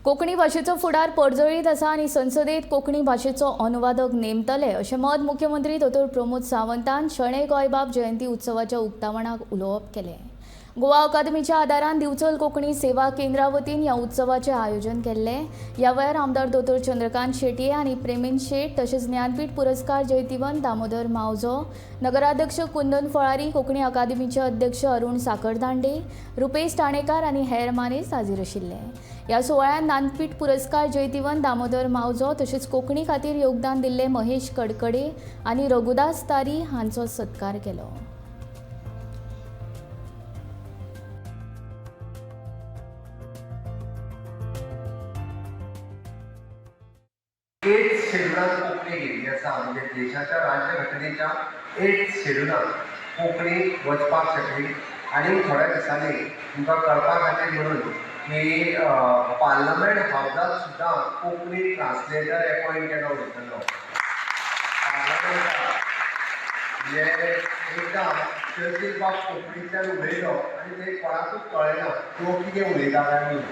कोंकणी भाशेचो फुडार पर्जळीत आसा आनी संसदेत कोंकणी भाशेचो अनुवादक नेमतले अशें मत मुख्यमंत्री दोतोर प्रमोद सावंतान शणै गोंयबाब जयंती उत्सवाच्या उक्तावणाक उलोवप केलें. गोवा अकादमीच्या आदारान दिवचल कोंकणी सेवा केंद्रा वतीन ह्या उत्सवाचें आयोजन केल्लें. ह्या वेळार आमदार दोतोर चंद्रकांत शेटये आनी प्रेमेंद शेट तशेंच ज्ञानपीठ पुरस्कार जैतिवंत दामोदर मावजो, नगराध्यक्ष कुंदन फळारी, कोंकणी अकादमीचे अध्यक्ष अरुण साखरदांडे, रुपेश ठाणेकार आनी हेर मानेस्त हाजीर आशिल्ले. ह्या सुवाळ्यांत ज्ञानपीठ पुरस्कार जैतिवंत दामोदर मावजो तशेंच कोंकणी खातीर योगदान दिल्ले महेश कडकडे आनी रघुदास तारी हांचो सत्कार केलो. एट शेड्युलात कोंकणी गेल्ली आसा, म्हणजे देशाच्या राज्यघटनेच्या एट शेड्युलात कोंकणी वचपाक शकली. आनी थोड्या दिसांनी तुमकां कळपा खातीर म्हणून की पार्लमेंट हावजात सुद्दां कोंकणी ट्रान्सलेटर एपॉयंट केलो वयतलो पार्लमेंटात. म्हणजे एकदां चर्चील बाब कोंकणींतल्यान उलयलो आनी तें कोणाकूच कळ्ळें ना तो कितें उलयता काय म्हणून.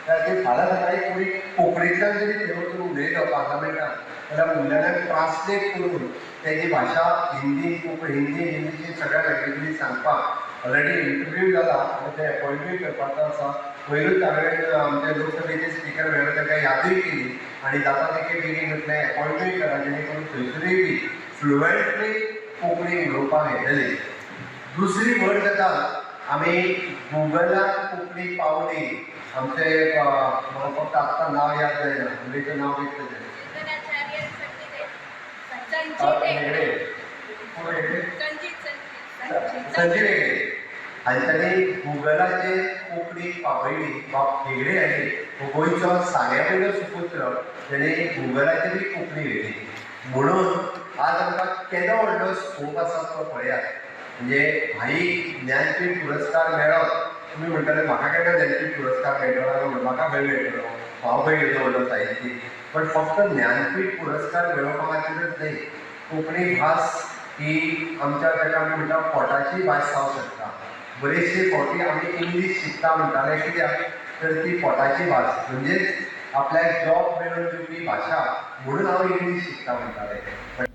त्या फाल्यां सकाळी कोणी कोंकणींतल्यान जरी थंय वचून उलयलो पार्लमेंटात जाल्यार उरलेल्याक ट्रान्सलेट करून तेजी भाशा हिंदी, कोंकणी, हिंदी, इंग्लिशीन सगळ्या लँग्वेजींनी सांगपाक ऑलरेडी इंटरव्यू जाला आनी ते एपॉयंटूय करपाचो आसा. पयरूच हांवें आमचे लोकसभेचे स्पिकर मेळ्ळे, तांकां यादूय केली आनी जाता तितके बेगीन म्हटलें एपॉयंटूय करा, जेणे करून थंयसरूय बी फ्लुएंटली कोंकणी उलोवपाक येतली. दुसरी व्हड गजाल, आमी गुगलाक कोंकणी पावली. आमचे म्हाका फक्त आत्तां नांव याद जायना, मुलीचें नांव कितें तेजें? हेगडे. कोण हेगडे? संजीव हेगडे हांच्यानी गुगलाचेर कोंकणी पावयली. बाब हेगडे हांणी, हो गोंयचो सांग्या वयलो सुपुत्र, तेणी गुगलाचेरूय कोंकणी व्हेली. म्हणून आज आमकां केदो व्हडलो स्कोप आसा तो पळयात. म्हणजे भाई ज्ञानपीठ पुरस्कार मेळत, तुमी म्हणटले म्हाका केन्ना ज्ञानपीठ पुरस्कार मेळटलो म्हणून, म्हाका खंय मेळटलो, हांव खंय येदो व्हडलो साहित्यीक. पण फक्त ज्ञानपीठ पुरस्कार मेळोवपा खातीरच न्ही, कोंकणी भास ही आमच्या ताका आमी म्हणटा पोटाची भास जावंक शकता. बरेचशे फावटी आमी इंग्लीश शिकता म्हणटाले, कित्याक तर ती पोटाची भास, म्हणजेच आपल्याक जॉब मेळोवन दिवपी भाशा म्हणून हांव इंग्लीश शिकता म्हणटाले. बट